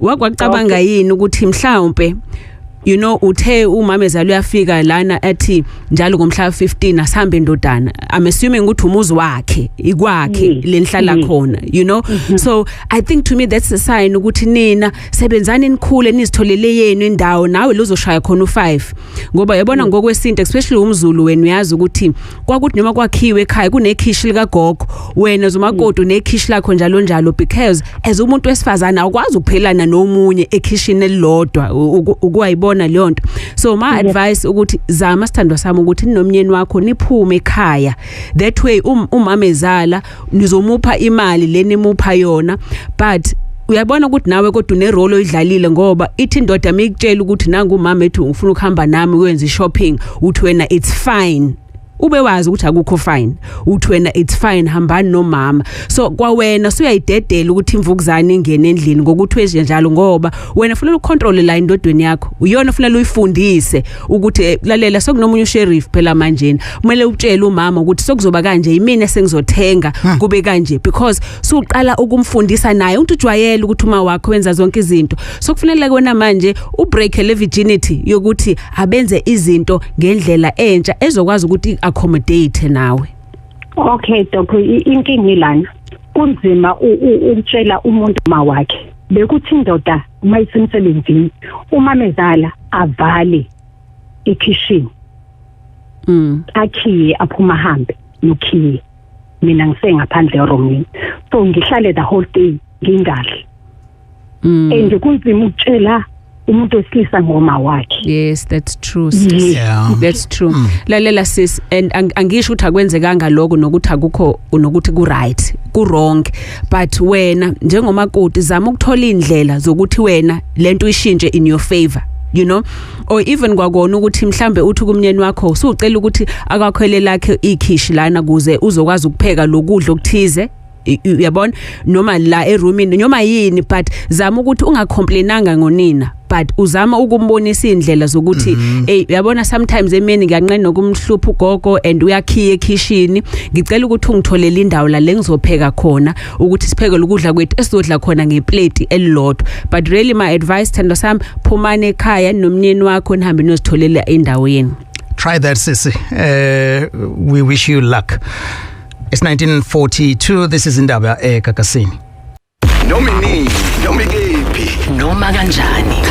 Wakwacabanga yini ukuthi mhlawumbe, you know, uthe umama ezalo uyafika lana athi njalo ngomhla 15 asihambe ndodana, I'm assuming ukuthi umuzi wakhe ikwakhe lenhlala khona, you know. So I think to me that's a sign ukuthi nina sebenzani nikhule nizitholele yenu indawo, nawe lozoshaya khona u5, ngoba yabona ngokwesintu especially umZulu wena uyazi ukuthi kwakuthi noma kwakhiwe ekhaya kunekhishi lika gogo, wena zomakoti unekhishi lakho njalo njalo, because as umuntu wesifazana awukwazi ukuphelana nomunye ekhishini elilodwa ukwayibona leyo nto. So my advice ukuthi zama sithandwa sami ukuthi ninomnyeni wakho niphume ekhaya, that way umama ezala nizomupha imali lenimupha yona, but uyabona ukuthi nawe kodwa une role oyidlalile, ngoba ithi indoda mikutshela ukuthi nangu umama ethu ufuna ukuhamba nami uyenza shopping, uthi wena it's fine, ube wazi ukuthi akukho fine, uthi wena it's fine hambani nomama. So kwawena usuyayidedela ukuthi imvukuzane ingene endlini ngokuthi wenze njalo, ngoba wena ufuna ucontrol la indodweni yakho, uyona ufuna uyifundise ukuthi lalela sokunomunye usheriff phela manje, kumele utshele umama ukuthi sokuzoba kanje, yimina sengizothenga kube kanje, because suqala ukumfundisa naye umuntu ujwayele ukuthi uma wakho wenza zonke izinto. So kufanele wena manje ubreak le virginity yokuthi abenze izinto ngendlela entsha ezokwazi ukuthi accommodate nawe. Okay doc, inkinga ilana kunzima ukutshela umuntu ma wakhe bekuthi indoda uma isemsebenzini umamezala avale ikitchen, akhiye aphuma hambe nokhiye, mina ngisengaphandle eromini, so ngihlale the whole day ngingadli. And kunzima ukutshela umuntu wesilisa ngoma wakhe. Yes, that's true sis. Yeah. That's true. Lalela sis, and angisho ukuthi akwenzekanga lokho nokuthi akukho nokuthi ku right, ku wrong, but wena njengomakoti zama ukuthola indlela zokuthi wena lento uyishintshe in your favor, you know, or even kwakona ukuthi mhlambe uthi kumnyeni wakho usucela ukuthi akakhwele lakhe ikhishi lana kuze uzokwazi ukupheka lokudla okuthize, uyabona, noma la eroomini noma yini, but zama ukuthi ungacomplainanga ngonina, but uzama ukumbonisa indlela zokuthi hey uyabona sometimes emini ngiyanqena nokumhlupha ugogo and uyakhiya ekitchen, ngicela ukuthi ungitholele indawo la lengizopheka khona ukuthi sipheke lokudla kwethu esizodla khona ngeplate elilodwa. But really my advice thando sami, phumane ekhaya nomnyeni wakho nihambe niyozitholela indawo yenu. Try that sisi. We wish you luck. It's 1942. This is Indaba eGagasini. Noma nini, noma ikephi, noma kanjani.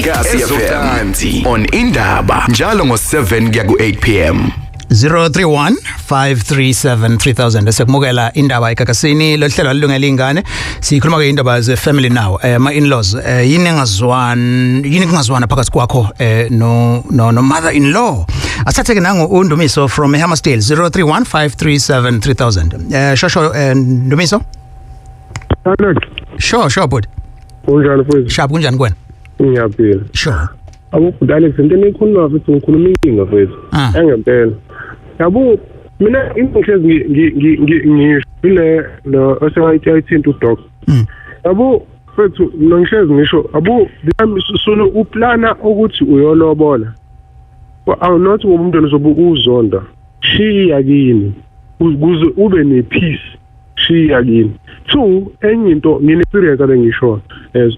Gagasi FM on Indaba njalo ngo7 kuya ku8 pm. 031 537 3000. Sekumukela Indaba eGagasini, lo hlelo alungela ingane. Sikhuluma ke indaba ze family now, my in-laws, yini engazwana, yini kungazwana phakathi kwakho no mother in law. Asathe ke nangu uNdumiso from Hammersdale 031 537 3000. Shosho Ndumiso. Sure bud. Kunjani mfowethu? Sharp, kunjani kuwena? Ngiyaphila. Sure. Abo Alex, into enikhuluma mfethu, ngikhuluma inkinga mfethu. Engempela. Yabo mina ingihlezi ngisho ile lo osewayithinta udoc. Yabo mfethu mina ngihlezi ngisho abo sono uplana ukuthi uyolobola. Awu not ngoba umuntu uzobe uzonda. Shiya kini. Ukuze ube ne peace. Shiya kini. Two, enye into ngine experience abengisho. Yes.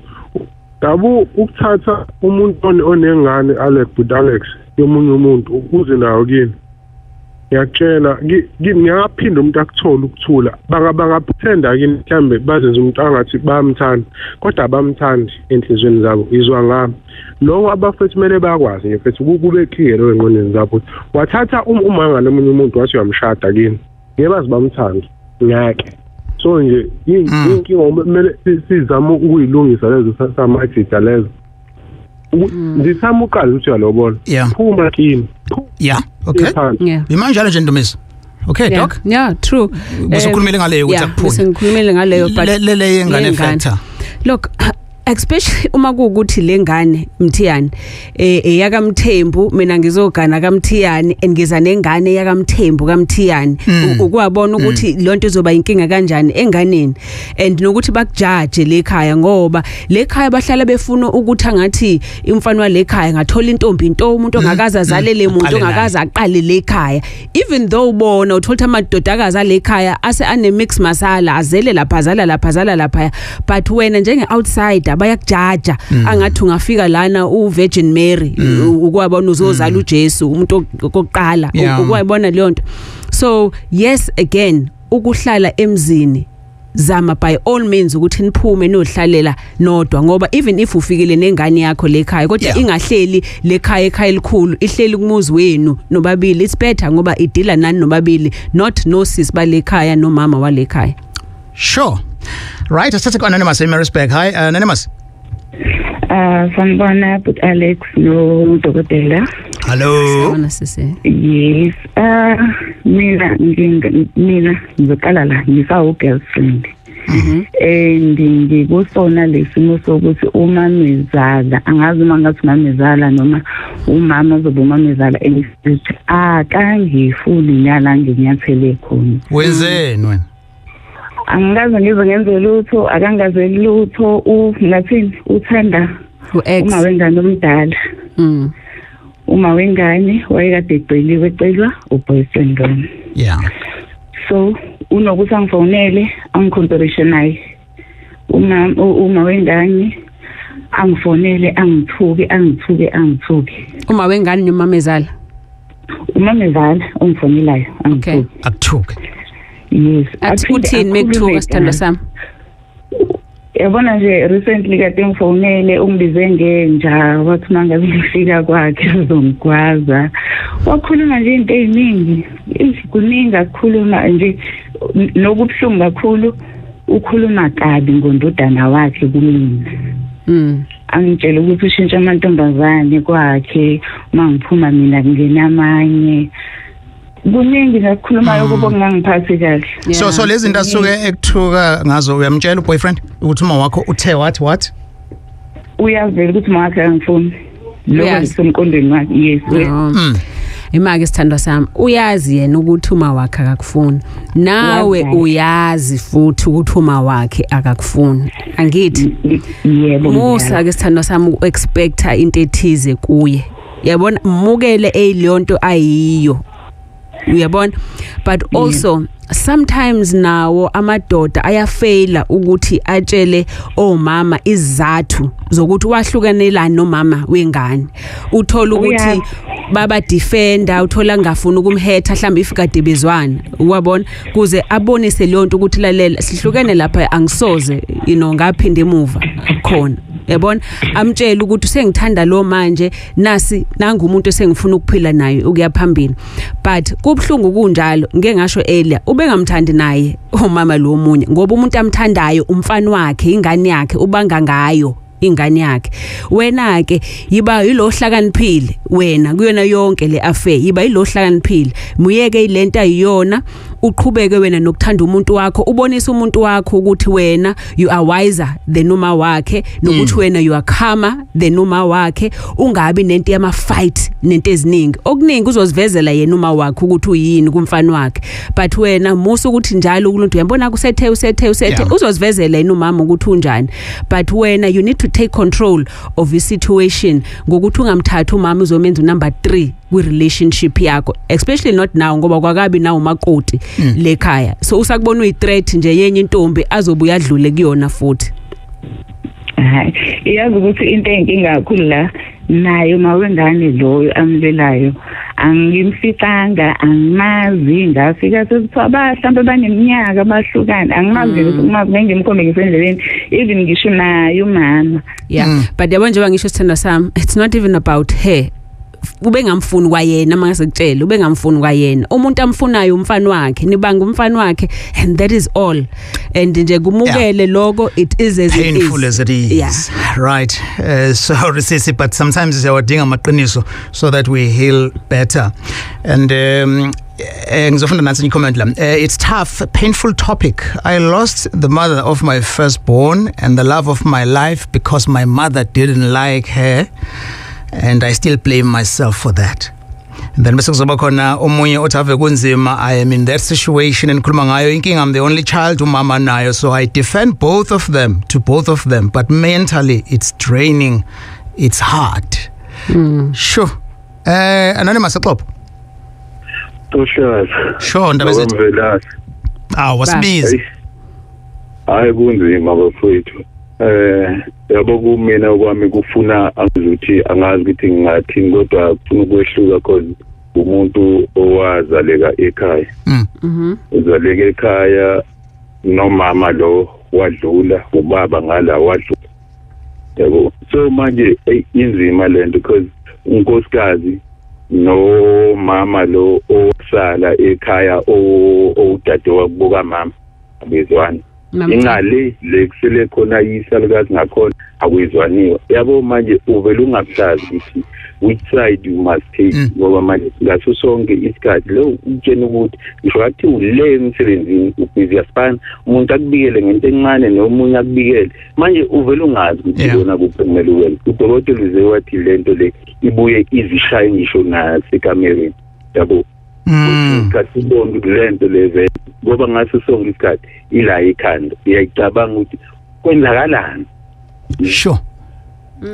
Yabo ukuthatha umuntu onengane Alex but Alex yomunye umuntu uze nayo kini. Ngiyakutshela ngiyaphinda umuntu akuthola ukuthula bangapretenda kini mhlambe bazenze umuntu angathi bayamthanda kodwa abamthandi enhlizweni zabo, izwa ngami lokho. Abafethu kumele bakwazi nje mfethu kube clear lo engqondweni zabo. Wathatha umanga nomunye umuntu wathi uyamshada kini, ngeke bazi bamthanda ngeke. So nje inkinga kumele sizame ukuyilungisa lezo samajita lezo. Ngithama uqala ukuthi uyalobola, phuma kimi. Yeah, okay. Imanjalo nje, Ndumiso. Okay, doc. Yeah, true. Usukhulumile ngaleyo ukuthi akuphume. Yeah, ngikhulumile ngaleyo, but le yengane factor. Look, especially uma kuukuthi lengane Mthiyane eyakaMthembu, mina ngizogana kaMthiyane and ngiza nengane yakaMthembu kaMthiyane, ukwabona ukuthi lonto izoba inkinga kanjani enganeni, and nokuthi bakujaje lekhaya, ngoba lekhaya bahlala befuna ukuthi angathi imfana walekhaya ngathola intombi into umuntu ongakaze azalele umuntu ongakaze aqale lekhaya, even though ubona uthola amadodakazi alekhaya ase ane mix masala, azele lapha, azala lapha, azala lapha, but wena njenge outsider bayakujaja angathi ungafika lana u Virgin Mary, ukwabona uzozala uJesu umuntu okokuqala, ukwabona leyo nto. So yes, again, ukuhlala emzini, zama by all means ukuthi niphume nohlalela nodwa, ngoba even if ufikile nengane yakho lekhaya, kodwa ingahleli lekhaya ekhaya elikhulu, ihleli kumuzi wenu nobabili, it's better ngoba idila nani nobabili, not no sis balekhaya nomama walekhaya. Sure. Right, asithathe ku Anonymous eMaritzburg. Hi, Anonymous. Sanibona but Alex no dokotela. Hello. Sanibona sisi. Yes. Mina ngizoqala la ngisawu girlfriend. And ngikusona lesimo sokuthi umamezala, angazi uma ngathi umamezala noma umama ozoba umamezala, engithi akangifuni nyala nginyathele khona. Wenzeni wena? Angikaze ngize ngenze lutho, akangaze lutho, ngathini uthanda uma wengane omdala. Uma wengane wayekade egceliwe, ecelwa uboyfriend wami. Yeah. So unokuthi angifonele angicomparation naye. Uma wengane angifonele angithuke. Uma wengane nomamezala? Umamezala ongifonelayo angithuke. Akuthuke. Yes. Athi uthini mekuthuka sithando sami? Yabona nje recently kade ngifonele ungibize ngenja, wathi mangabe ngifika kwakhe uzongigwaza. Wakhuluma nje into eziningi, kuningi akukhuluma nje, nokubuhlungu kakhulu ukhuluma kabi ngondodana wakhe kumina. Angitshela ukuthi ushintsha amantombazane kwakhe, uma ngiphuma mina nginamanye. Kuningi ngakhulumayo kubo ngangiphathi kahle. So lezi zinto asuke ekuthuka ngazo uyamtshela uboyfriend ukuthi uma wakho uthe what? Uyavela ukuthi uma wakhe angifuni. Lokho kusemqondweni wakhe. Yes. Imake sithandwa sami, uyazi yena ukuthi uma wakhe akakufuni. Nawe uyazi futhi ukuthi uma wakhe akakufuni. Angithi? Yebo. Musa ke sithandwa sami uexpecta into ethize kuye. Yabona, mukele eyilonto ayiyo. Uyabona, but also sometimes nawo amadoda ayafaila ukuthi atshele omama izathu zokuthi wahlukanelani nomama wengane. Uthola ukuthi baba defender, uthola ngafuna ukumhetha mhlawumbe if kade bezwana, uyabona, kuze abonise leyo nto ukuthi lalela sihlukene lapha, angisoze you know ngaphinda emuva khona. Yabona, amtshela ukuthi sengithanda lo manje, nasi nanga umuntu esengifuna ukuphila naye ukuya phambili. But kubhlungu kunjalo, ngeke ngasho earlier, ubengamthandi naye umama lo munye, ngoba umuntu amthandayo umfana wakhe, ingane yakhe, ubanga ngayo ingane yakhe. Wena ke yiba yilo hlakaniphile wena kuyona yonke le affair, yiba yilo hlakaniphile, muyeke ilento ayiyona, uqhubeke wena nokuthanda umuntu wakho, ubonise umuntu wakho ukuthi wena you are wiser than uma wakhe, nokuthi wena you are calmer than uma wakhe, ungabi nento yama fight nento eziningi. Okuningi uzozivezela yena uma wakhe ukuthi uyini kumfana wakhe, but wena musa ukuthi njalo kuluntu uyabona kusethe usethe uzozivezela yena umama ukuthi unjani, but wena you need to take control of the situation ngokuthi ungamthatha umama uzomenza number 3 kwi relationship yakho, especially not now ngoba kwakabi na umakoti lekhaya, so usakubona uyi threat nje yenye intombi azobuya adlule kuyona futhi. Hayi, iyazi ukuthi into enkinga kakhulu la nayo mawengane loyo amlelayo angimficanga, angimazi, ngafika sekuthiwa mhlawumbe baneminyaka bahlukana, angimazi ukuthi uma ngimkhombe ngisendleleni even ngisho naye umama. Yeah, but yabo njengoba ngisho sithanda sami, it's not even about her. Ubengamfuni kwayena, mangasekutshela ubengamfuni kwayena. Umuntu amfunayo umfana wakhe, nibanga umfana wakhe, and that is all. And nje kumukele lokho, it is as it is. Painful as it is. Yeah. Right. Sorry sisi, but sometimes siyawadinga amaqiniso so that we heal better. And ngizofunda nansi i-comment la. It's tough, painful topic. I lost the mother of my firstborn and the love of my life because my mother didn't like her, and I still blame myself for that. And then bese kuzoba khona omunye othi, "Ave kunzima, I am in that situation engikhuluma ngayo. Inkinga, I'm the only child umama nayo, so I defend both of them to both of them, but mentally it's draining, it's hard." Sure. Anonymous Xhobo. Toshaza. Sure, ndaba zethu. Mvelase. Aw, wasibiza. Hayi, kunzima bafowethu. Yabo, kumina kwami kufuna angizuthi, angazi ukuthi ngingathini, kodwa kufuna ukwehluka cause umuntu owazaleka ekhaya. Uzaleka ekhaya nomama lo wadlula, ubaba ngala wadlula. Yabo. So manje inzima lento because unkosikazi nomama lo osala ekhaya, owudade wakubuka mama, abezwana. Ingale le kusele khona isalukazi ngakhona akuyizwaniwe. Yabo, manje uvela ungabuhlazi ukuthi which side you must take, ngoba manje ngaso sonke isikhathi lo utshena ukuthi ngisho kathi ule emsebenzini ubhizi, yasifana umuntu akubikele ngento encane nomunye akubikele, manje uvela ungazi ukuthi yona kuphi kumele uwenze. Udokotela uze wathi lento le ibuye izishaye ngisho nasekamereni, yabo, isikhathi ubone ukuthi lento le vele, ngoba ngaso sonke isikhathi ila ikhanda iyayicabanga ukuthi kwenzakalani. Sure.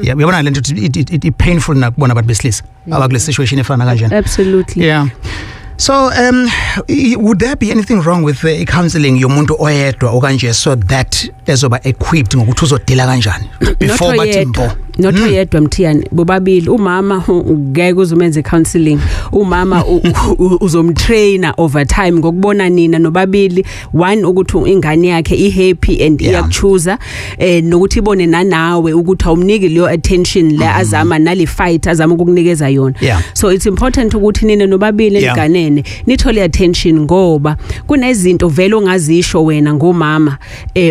Yeah, uyabona lento it painful nakubona abantu besilisa abakule situation efana kanjena. Absolutely. Yeah. So would there be anything wrong with the counseling yomuntu oyedwa okanje, so that ezoba equipped ngokuthi uzodila kanjani before bathi mbo? Not oyedwa, Mthiyane, bobabili. Umama ngeke uzumenze counseling, umama uzomtrainer over time ngokubona nina nobabili, one, ukuthi ingane yakhe i happy and iyakuchuza, nokuthi ibone nanawe ukuthi awumniki leyo attention le azama nale fight azama ukukunikeza yona. So it's important ukuthi nina nobabili niganene, nithole attention, ngoba kunezinto vele ongazisho wena ngomama,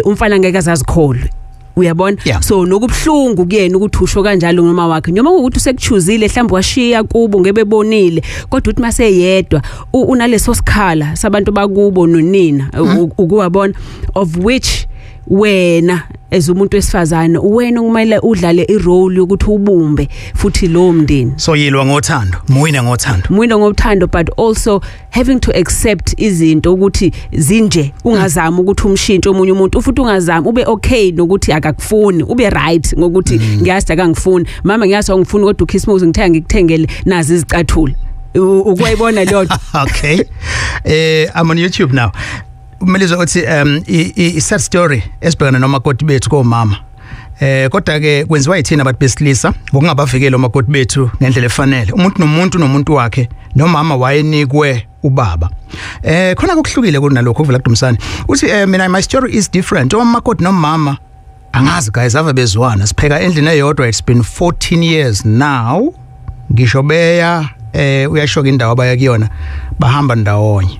umfana ngeke azazikholwe, uyabona? So nokubhlungu kuyena ukuthi usho kanjalo noma wakhe, noma ukuthi usekuchuzile mhlawumbe washiya kubo ngebebonile, kodwa uthi maseyedwa unaleso sikhala sabantu bakubo nonina, ukuwabona, of which wena as umuntu wesifazane wena kumele udlale irole yokuthi ubumbe futhi lo mndeni. So yilwa ngothando, muwine ngothando. Muwine ngothando, but also having to accept izinto ukuthi zinje, ungazami ukuthi umshintshe omunye umuntu, futhi ungazami, ube okay nokuthi akakufuni, ube right ngokuthi ngiyazi akangifuni mama, ngiyazi awungifuni, kodwa uChristmas ngithenga ngikuthengele nazi izicathulo, ukwayibona leyo. Okay, I'm on YouTube now. Umelizo uthi i sad story esibhekana nomakoti bethu komama. Kodwa ke kwenziwa yithina abantu besilisa ngokungabavikeli omakoti bethu ngendlela efanele. Umuntu nomuntu nomuntu wakhe, nomama wayenikwe ubaba. Khona kokuhlukile kunalokho kuvela kuDumsane. Uthi mina my story is different. Omakoti nomama angazi guys, ave bezwana, sipheka endlini eyodwa, it's been 14 years now. Ngisho beya uyashoka indawo abaya kuyona, bahamba ndawonye.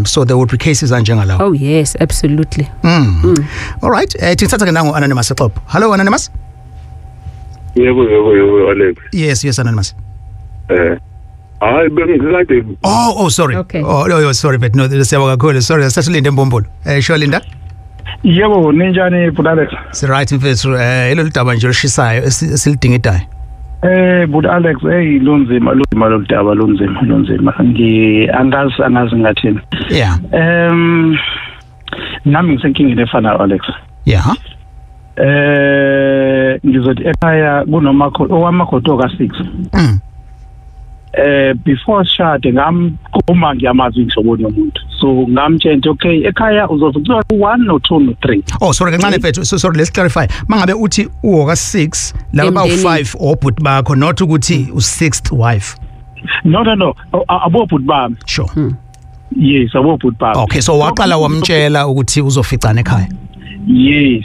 So there would be cases anjengalawo. Oh yes, absolutely. All right, tithatha ke nangu Anonymous Xhobo. Hello Anonymous. Yebo, Alex. Yes, Anonymous. Hayi, bengikade. Oh, sorry. Okay. Oh, sorry, but no, siyabonga kakhulu. Sorry, sasilinde embombolo. Sure Linda. Yebo, ninjani bhuti Alex? Si right mfethu, ilolu daba nje olushisayo esilidingidayo. Bhuti Alex, hey, lunzima lunzima lolu daba, lunzima lunzima. Ngi angazi ngathini. Nami ngisenkingeni efanayo, Alex. Ngizothi ekhaya kunomakho owamakhoto ka6. Before shade ngamqoma, ngiyamazi inhlobo yomuntu. So ngamtshela, okay, ekhaya uzofika 1 no 2 no 3. Oh sorry kancane mfethu, so sorry, let's clarify. Mangabe uthi uwoka 6 laba ba 5 obhuti bakho, not ukuthi u sixth wife. No, abobhuti bami. Sure. Yes, abobhuti bami. Okay, so waqala wamtshela ukuthi uzoficana ekhaya. Yes.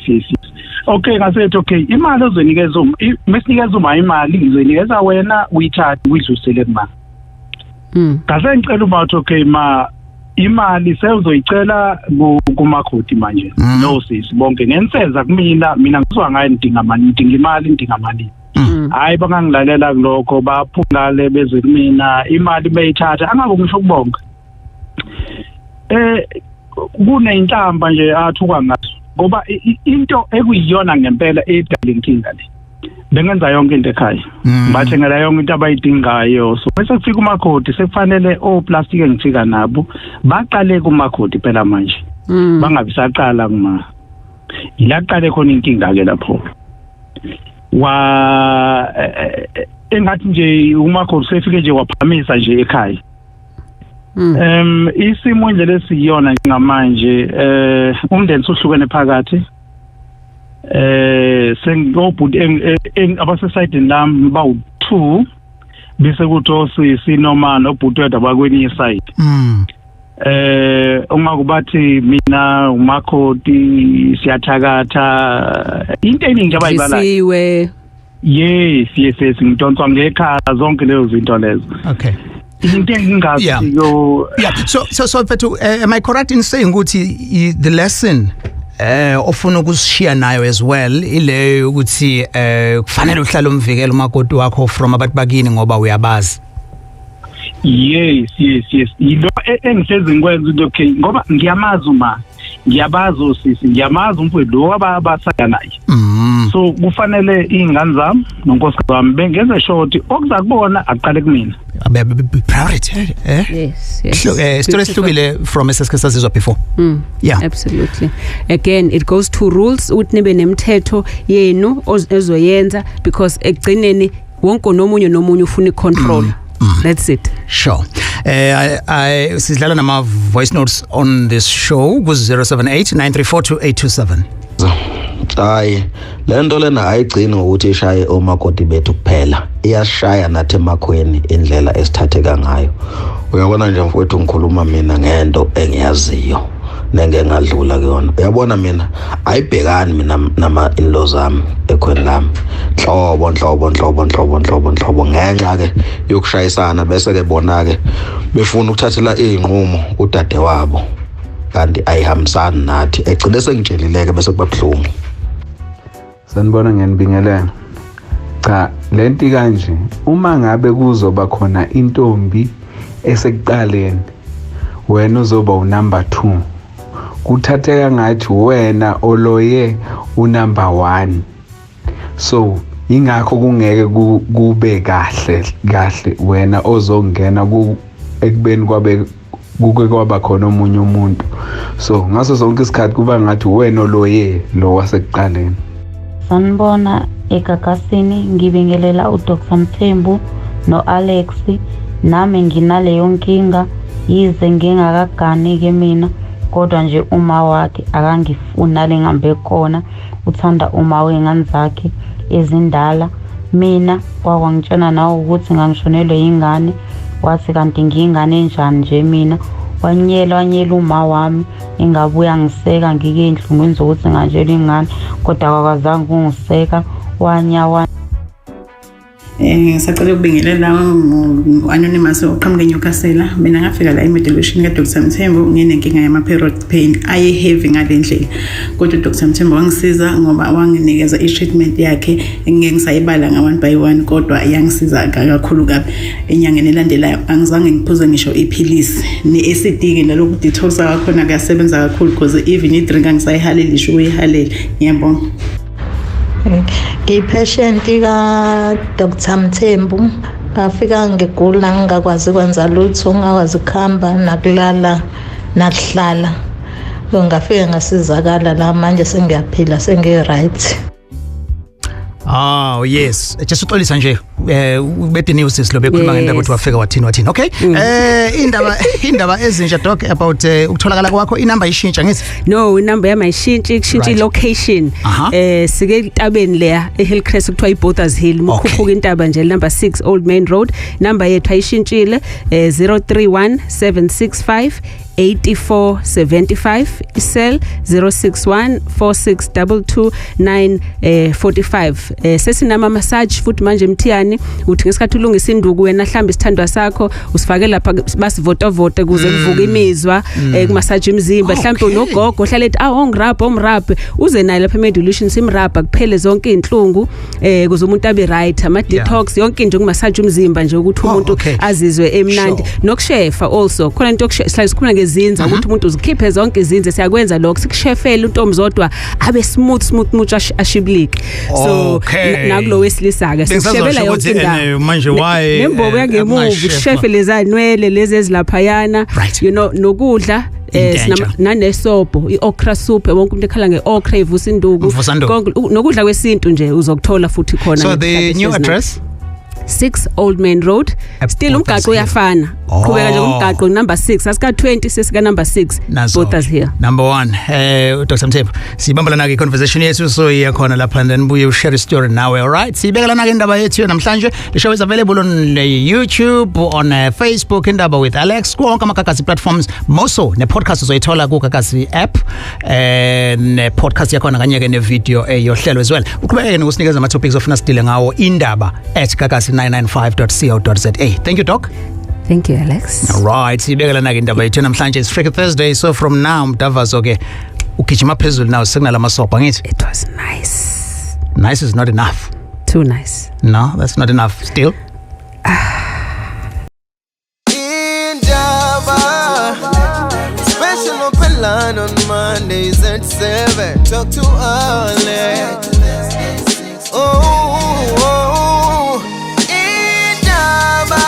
Okay, ngasethi okay, imali ozoyinikeza uma mesinikeza uma imali ngizoyinikeza wena, uyithathe uyidlulisele kuma. Ngase ngicela uma uthi okay ma, imali sewuzoyicela kumakhoti manje no sisi bonke ngenseza kumina, mina ngizwa ngayo ngidinga mali, ngidinga imali, ngidinga mali. Hayi, bangangilalela kulokho, baphungale beze kumina, imali beyithatha angabe ngisho ukubonga. Kunenhlamba nje athuka ngaso ngoba into ekuyiyona ngempela edala inkinga le. Bengenza yonke into ekhaya, bathengela yonke into abayidingayo. So bese kufika umakhoti, sekufanele oplastic engifika nabo baqale kumakhoti phela manje, bangabi saqala kuma. Ilaqale khona inkinga ke lapho, wa engathi nje umakhoti sefike nje waphamisa nje ekhaya. Isimo indlela esiyona njengamanje, umndeni usuhlukene phakathi. Sengobhuti abasesayidini lami bawu2, bese kuthi osisi noma nobhuti wedwa bakwenye side. Ungakubathi mina umakhoti siyathakatha, into eningi abayibalayo. Yes yes yes, ngidonswa ngekhala zonke lezo zinto lezo. Okay. Into engingaziyo. Yeah, so mfethu, am I correct in saying ukuthi the lesson ofuna ukushiya nayo as well ileyo ukuthi kufanele uhlale umvikele umakoti wakho from abantu bakini ngoba uyabazi? Yes yes yes, into engihlezi ngikwenza into okay ngoba ngiyamazi uma ngiyabazi osisi, ngiyamazi umfowethu lo abasaya naye. So kufanele iy'ngane zami nonkosikazi wami bengenze sure ukuthi okuza kubona aqale kumina. Priority. Yes yes. Story esihlukile from esesike sazizwa before. Yeah, absolutely. Again, it goes to rules ukuthi nibe nemithetho yenu ezoyenza, because ekugcineni wonke nomunye nomunye ufuna icontrol. That's it. Sure. I sidlala nama voice notes on this show ku 078 934 2827. Hayi, lento lena ayigcini ngokuthi ishaye omakoti bethu kuphela, iyashaya nathi emakhweni indlela esithatheka ngayo. Uyabona nje mfowethu, ngikhuluma mina ngento engiyaziyo nenge ngadlula kuyona. Uyabona mina ayibhekani mina nama in-laws ami ekhweni lami nhlobo nhlobo nhlobo nhlobo nhlobo nhlobo, ngenxa ke yokushayisana, bese ke bona ke befuna ukuthathela izinqumo udade wabo, kanti ayihambisani nathi. Egcine sengitshelileke bese kuba buhlungu. Sanibona, ngiyanibingelela. Cha, lento kanje uma ngabe kuzoba khona intombi esekuqaleni, wena uzoba unumber 2. Kuthatheka ngathi wena oloye unumber 1. So ingakho kungeke kube kahle kahle wena ozongena ekubeni kwabe kuke kwaba khona omunye umuntu. So ngaso sonke isikhathi kuba ngathi wena oloye lo wasekuqaleni. Sanibona egagasini, ngibingelela uDr Mthembu noAlex. Nami nginaleyo nkinga, yize ngingakagani ke mina, kodwa nje uma wakhe akangifuni lengambe khona, uthanda uma wengane zakhe ezindala. Mina kwakwangitshena nawe ukuthi ngangishonelwe ingane, wathi kanti ngiyingane enjani nje mina. Wanyela uma wami, engabuya ngiseka ngike endlungweni zokuthi nganjelwe ingane, kodwa akwazange ukungiseka. Wanya Ngisacela ukubingelela anonymous oqhamuka eNewcastle. Mina ngafika la emedication ka Dr Mthembu nginenkinga yama period pain aye heavy ngalendlela, kodwa Dr Mthembu wangisiza ngoba wanginikeza i-treatment yakhe engeke ngisayibala nga one by one, kodwa yangisiza kakhulu kabi. Enyangeni elandelayo angizange ngiphuze ngisho iphilisi ne-acid ke naloku detox kakhona kuyasebenza kakhulu, because even i-drink angisayihaleli isho uyihalele. Ngiyabonga. Ngiyipatient ka Dr Mthembu, ngafika ngigula ngingakwazi ukwenza lutho, ngingakwazi ukuhamba nakulala nakuhlala. Ngafika ngasizakala la, manje sengiyaphila, sengi-right. Oh yes, just uxolisa nje ubedini usisi lo bekhuluma ngendaba ukuthi wafika wathini. Okay. Indaba ezintsha doc about ukutholakala kwakho, inamba ishintsha ngithi? No, inamba yami ayishintshi, kushintsha ilocation. Sike entabeni leya eHillcrest kuthiwa iBothers Hill, mukhuphuka intaba nje number 6 Old Main Road. Number yethu ayishintshile, 031 765 84 75, icell 061 4622 9 45. Sesinama massage futhi manje, Mthiyane. Uthi ngesikhathi ulungisa induku wena, mhlawumbe isithandwa sakho usifake lapha, basivotovote kuze kuvuke imizwa, kumassage imizimba. Mhlawumbe unogogo ohlala ethi awu ongirabha, omrabhe, uze naye lapha eMedilution, simrabha kuphele zonke inhlungu, kuze umuntu abe right. Ama detox, yonke into, kumassage umzimba nje ukuthi umuntu azizwe emnandi. Nokushefa also khona into yokushefa, sikhuluma ngezinza, ukuthi umuntu uzikhiphe zonke izinze, siyakwenza lokho, sikushefele untomzodwa abe smooth smooth smooth, ashibilike. So nakulo wesilisa ke sikushebela yonke indawo. Manje why nembobo yangemuva, ushefe leza nwele lezi ezilaphayana, nokudla nanesobho, i-okra soup. Wonke umuntu ekhala nge-okra ivusa induku. Konke nokudla kwesintu nje uzokuthola futhi khona. So the new address? 6 Old Main Road, still umgaqo uyafana. Qhubeka nje umgaqo number 6, asika 20, sesika number 6, Botha's Hill. Number 1. Dr Mthembu, sibamba lana ke conversation yethu, so iya khona lapha and then buye ushare story nawe. All right, sibeka lana ke indaba yethu namhlanje. The show is available on YouTube, on Facebook, Indaba with Alex, konke amaGagasi platforms moso, ne podcast uzoyithola ku Gagasi app, ne podcast yakhona kanye ke ne video yohlelo as well. Uqhubeke nokusinikeza ama topics ofuna sidile ngawo, indaba@gagasi995.co.za. Thank you, Doc. Thank you, Alex. All right, sibeka lana ke indaba yethu namhlanje. It's Freaky Thursday, so from now umdavazo ke ugijima phezulu now, sekunalamasobha ngithi. It was nice. Nice is not enough. Too nice. No, that's not enough still. Indaba special open line on Mondays at 7. Talk to Alex. Oh, Indaba.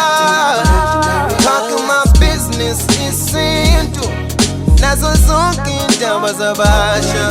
Talking my business isintu. Nazo zonke indaba zabasha.